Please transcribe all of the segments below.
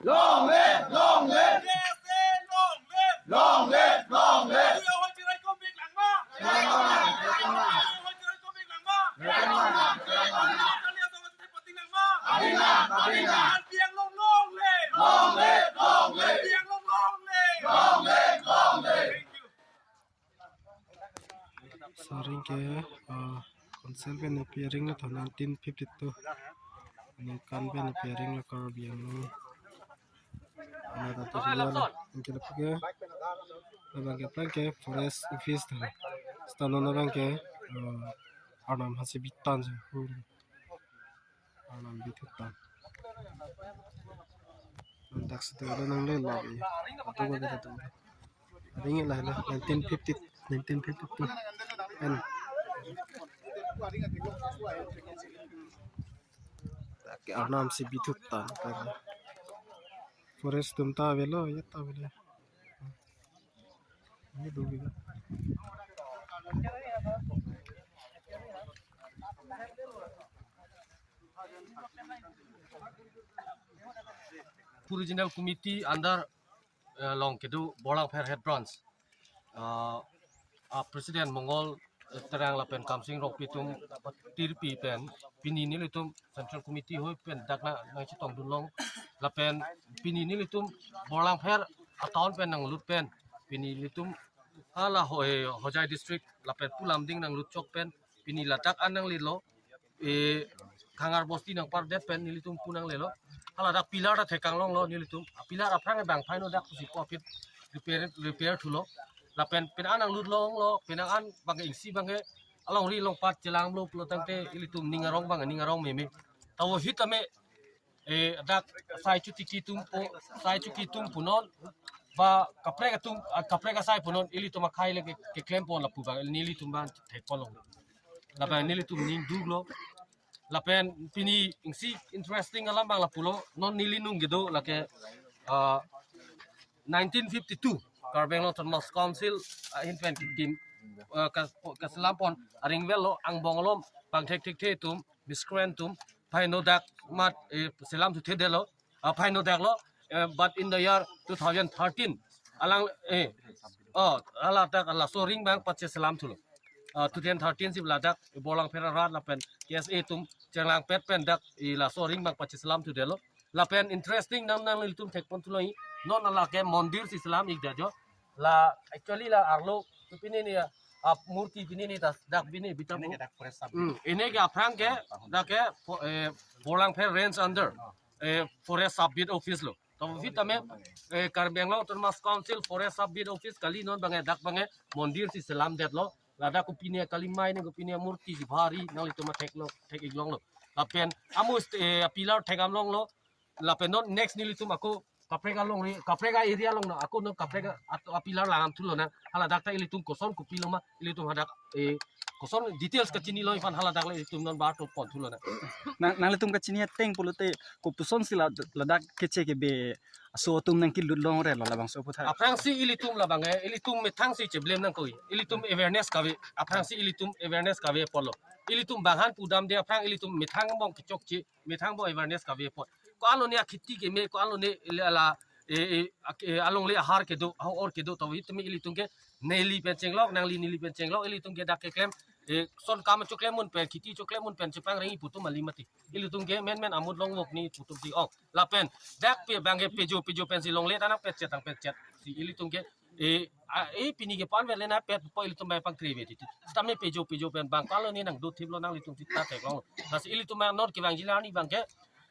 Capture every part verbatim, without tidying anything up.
Long live, long live. K S A long live. Long live, long live. Tuyo ho chirai kombik langma. Long live. Tuyo ho chirai kombik langma. Long live. Long live. Long live. Long live. Long live. Thank you. Soring ke, ah, council pen appearing lo tho nineteen fifty-two. Ningkan pen appearing lo Karbi Anglong. Ana ta tu sila lo. Anke lapu ke, labang ke aphrang ke forest office tho. Stano labang ke, ah, Arnam Hanse Bitan si. Arnam Bithutan. Dak sita ada nang le lobby. Atu ba kita tu. Ring la la nineteen fifty, nineteen fifty-two. An. Dak ke Arnam si Bithutan. Forest atum ta avelo, ya ta avelo. Ini dua biga. Regional Committee under, eh, along kedo Borlangpher Head Branch. Ah, ah, President Mongol, eh, Terang lapen Kamsing Rongpi atum tirpi pen pini nelitum Central Committee hoi pen dak na nangchetongdun long lapen pini nelitum Borlangpher a-town pen nanglut pen pini nelitum hala ho-, eh, Hojai District lapen pu Lumding nanglut chok pen pini ladak an nanglelo, eh, Khangar Bosti nangpardet pen nelitum pu nanglelo. Hala dak pillar ta thekang longlo nelitum. A pillar aphrang bang phai no dak pusi ko aphi repair, repair thulo. Lapen penang an nanglut longlo, penang an bang isi bang ke alongri along pat chelang lo pulo tangte ilitum ning arong bang ning arong meme. Tawo hit ame, eh, dak sai chotiki atum pu, sai chotiki atum punon, ba kaprek atum, ah, kaprek asai punon, ilitum akhai le ke, keklem pon lapu bang, nelitum bang thek pon long. Labang nelitum ning duklo. Lapen pini isi interesting alam bang lapulo, non neli nung kedo lake, ah, nineteen fifty-two, Karbi Anglong Autonomous Council, ah, ahin pen kim, ah, ka, kaselam pon, aring velo, angbong alom, bang thekthekthe atum, miscreant atum, phai no dak mat, eh, selam thuthe detlo, ah, phai no daklo, eh, but in the year two thousand thirteen, alang, eh, oh, hala dak laso ring bang pache selam thulo. Ah, two thousand thirteen si ladak, eh, Borlangpher arat lapen K S A atum chenglangpet pen dak, eh, laso ring bang pache selam thu detlo. Lapen interesting nang nang nelitum thek pon thulo hi, non lake mondir si selam ik det jo. La, actually la arlo, tu pini ni, ah, murti pini ni tas, dak pini bitam. Ini ke dak forest sub. Hmm, ini ke aphrang ke, dak ke, fo-, eh, Borlangpher Range under, eh, Forest Sub Beat Office lo. Tawo hit ame, eh, Karbi Anglong Autonomous Council Forest Sub Beat Office kali non bang ke dak bang ke mondir si selam detlo. Ladak kopine kali mai ne kopine murti si bhari nanglitum thek lo, thek ik longlo. Lapen amus, eh, pillar thek am longlo. Lapen non next nelitum ako kaprek alongri, kaprek a-area along no, ako non kaprek a, at, a-pillar langam thulo nang. Hala dak ta ilitum koson kopilo ma, ilitum hadak, eh, koson details kachinilo aphan hala dak le ilitum non ba to pon thulo nang. Nang, nanglitum kachini ateng pulote kopuson si la, ladak keche kebe aso atum nangkelut longre lo labangso aputhak. Aphrang si ilitum labang, eh, ilitum methang si cheblem nangkoi. Ilitum awareness kave, aphrang si ilitum awareness kave apotlo. Ilitum bang han pudamde aphrang ilitum methang bong kechokche, methang bong awareness kave apot. Ko-an lone akheti keme, ko-an lone le ala, eh, eh, ak-, eh, alongle ahar kedo, ahor kedo, tawo hit ame ilitum ke neli pen chenglok, nangli neli pen chenglok, ilitum ke dak keklem, eh, son kam choklem mun pen, kheti choklem mun pen, chepangri pu atum kali mati. Ilitum ke menmen amut longvok ni pu atum si ong. Lapen, dak pe bang ke pejo, pejo pen si longle ta nangpetchet, nangpetchet. Si ilitum ke, eh, a, eh, pini ke pan vet le nangpet po ilitum bang pangkri ve titi. Sitame pejo, pejo pen bang ko-an lone nangdothiplo nanglitum si ta theklong. Lasi ilitum bang non kevangji arni bang ke,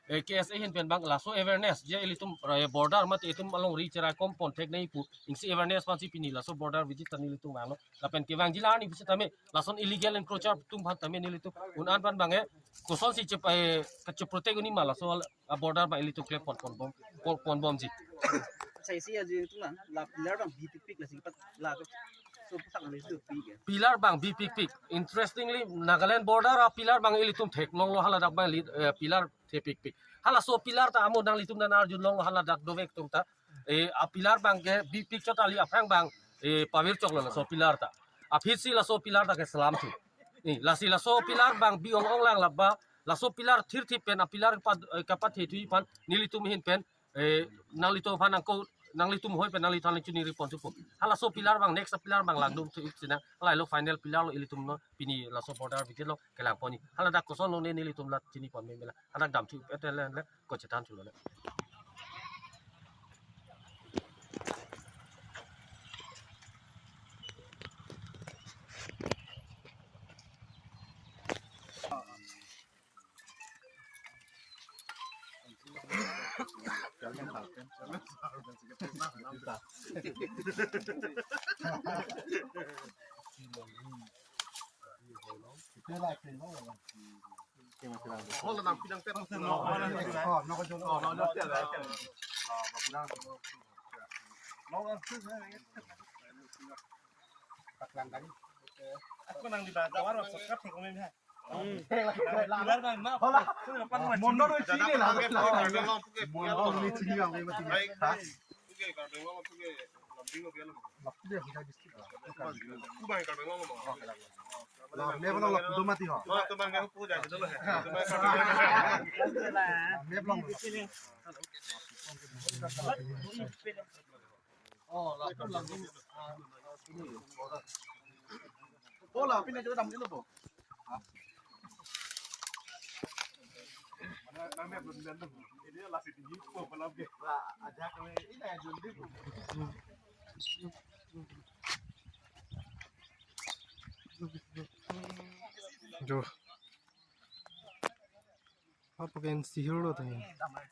eh, K S A ahin pen bang laso awareness, je ilitum, eh, border mate itum alongri cherai kom pon thek nangji pu, isi awareness aphan si pini laso border visit ta nelitum vanglo. Lapen kevangji arni pusitame, lason illegal encroacher atum aphan tame nelitum un-an aphan bang ke, koson si chep, eh, kacheprotect un-e ma laso a-border bang ilitum klem pon, pon bom, pon, pon bomji. Sai si aji tum na, la pillar bang bipikpik lasi pat la so pasak na itu pi ke. Pillar bang bipikpik. Interestingly, Nagaland border a-pillar bang ilitum theklonglo hala dak bang li, eh, pillar thepikpik. Halaso pillar ta amo nanglitum nang arjulonglo hala dak dovek atum ta. Eh, a-pillar bang ke bipik chot kali aphrang bang, eh, pavir choklo laso pillar ta. Aphi si laso pillar ta keselam thu. Eh, lasi laso pillar bang bi-ong-ong lang laba, laso pillar thirthip pen a-pillar pa, eh, kapathe thuji aphan nelitum ahin pen Eh, nanglitum aphan nangko, nanglitum hoi pen nanglitum nangchini ripon chupo. Halaso pillar abang, next pillar abang langdun thu ipsinang. Hala lo final pillar lo ilitum lo pini laso border visit lo kelangpon ni. Hala dak koson lo ne nelitum la chini pon me mela. Hala dam thu et le le ko chetan thu lo le. Ako nang di ba, tawar, WhatsApp ka, pag-comment ha. Pilar ba, ma, hola. Mondo do chini la. Mondo do chini la, ma ti. Ha? Kubai Karbi Anglong. Kubai Karbi Anglong. La, me bana la, do mati ho. Me bana. Oh, la, la, la. Oh, la, pina juga dam dulu, po. Jo. Apa kan sihir lo tadi.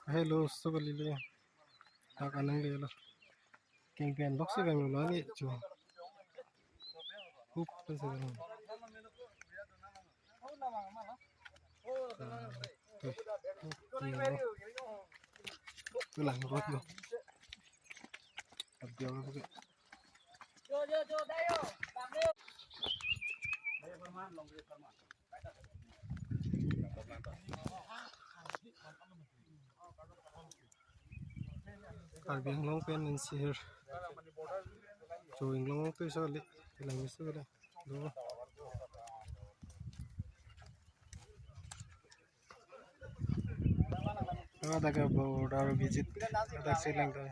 Hello, so kali le. Tak anang le lo. Keng pen lok si kang lo ni chu. Hup pen si kang. Ah, tu. Hup, ni lo. Tu lang lo tu. Abdi lo tu. Karbi Anglong pen ensihir. Cho Anglong tu so le, lang misu le. Do. Ada ke border visit, ada silang ke.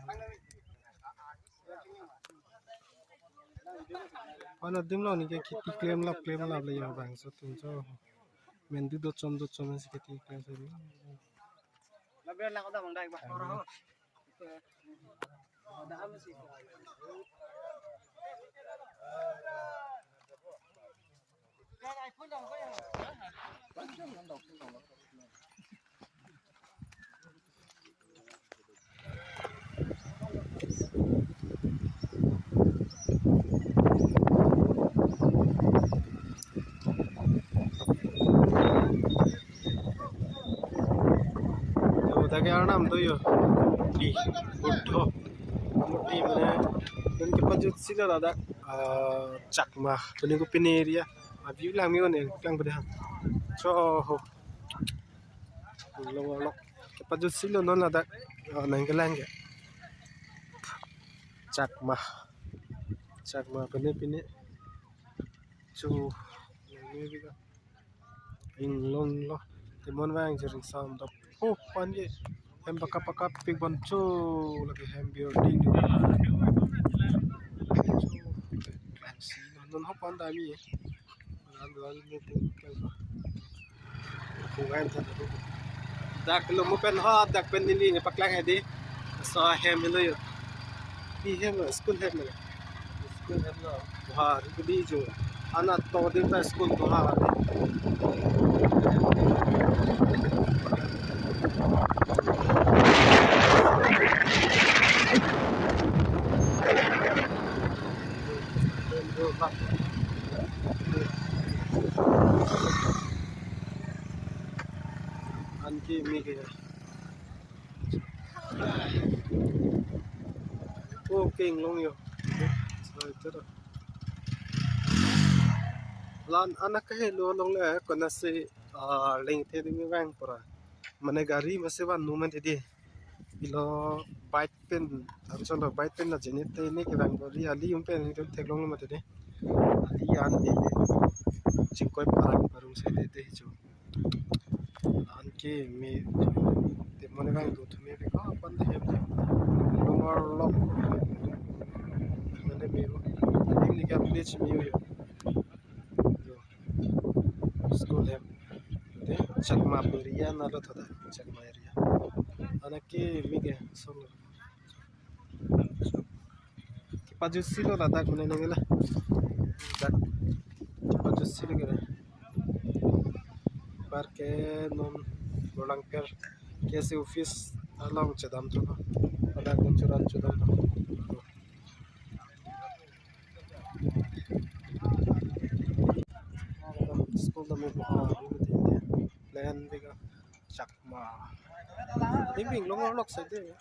Ano dim lo ni ke kheti klem lap klem lap le yo bang so tum so. Mendu do chom do chom si kheti klem so. Ladak ke arnam do yo. Di Buddho. Murti mane, dun kepajut si lo ladak. Ah, Chakma. Pini ko pini area. Abi lang mi one, lang pada. So, ho. Long long. Kepajut si lo non ladak. Oh, nang kelang ke. Chakma. Chakma pini pini. Chu, nang mi bi ka. Inglong lo. Timon vang jering sam dok. Oh, pan ye. Hem pakap pakap pik bon chu. Lake hem building. Klang si non ho pan dami. Nan duan ni tu klang. Kuan ta tu. Dak lo mo pen ho, dak pen neli ni paklang hedi. So hem lo yo. Di hem lo, school hem lo. School hem lo. Wah, di jo. Anak to di ta school to ha. Anke mi ke. Oh, ke inglong yo. Sai tero. Lan anak ke lo long le kona si, ah, lengthe ding vang pura. Mane gari masi van nu man tidi. Ilo bike pen, anchot lo bike pen la jeni te ne kevang gari ali um pen ni theklong lo mati de. Ali an de. Chingkoi parang parung se de de chu. Anke me te mane vang do thu me be ko pan de hem de. H M U yo. Yo. School hem. Te Chakma area nalo thoda. Chakma area. Anake mi ke solo. Kepajutsi lo ladak mane nangila. Dak. Kepajutsi lo kira. Parke non Borlangker K S A office along chedam tu. Ladak non churan chedam tu. School dam mo plan bika Chakma. Ding ding long long side.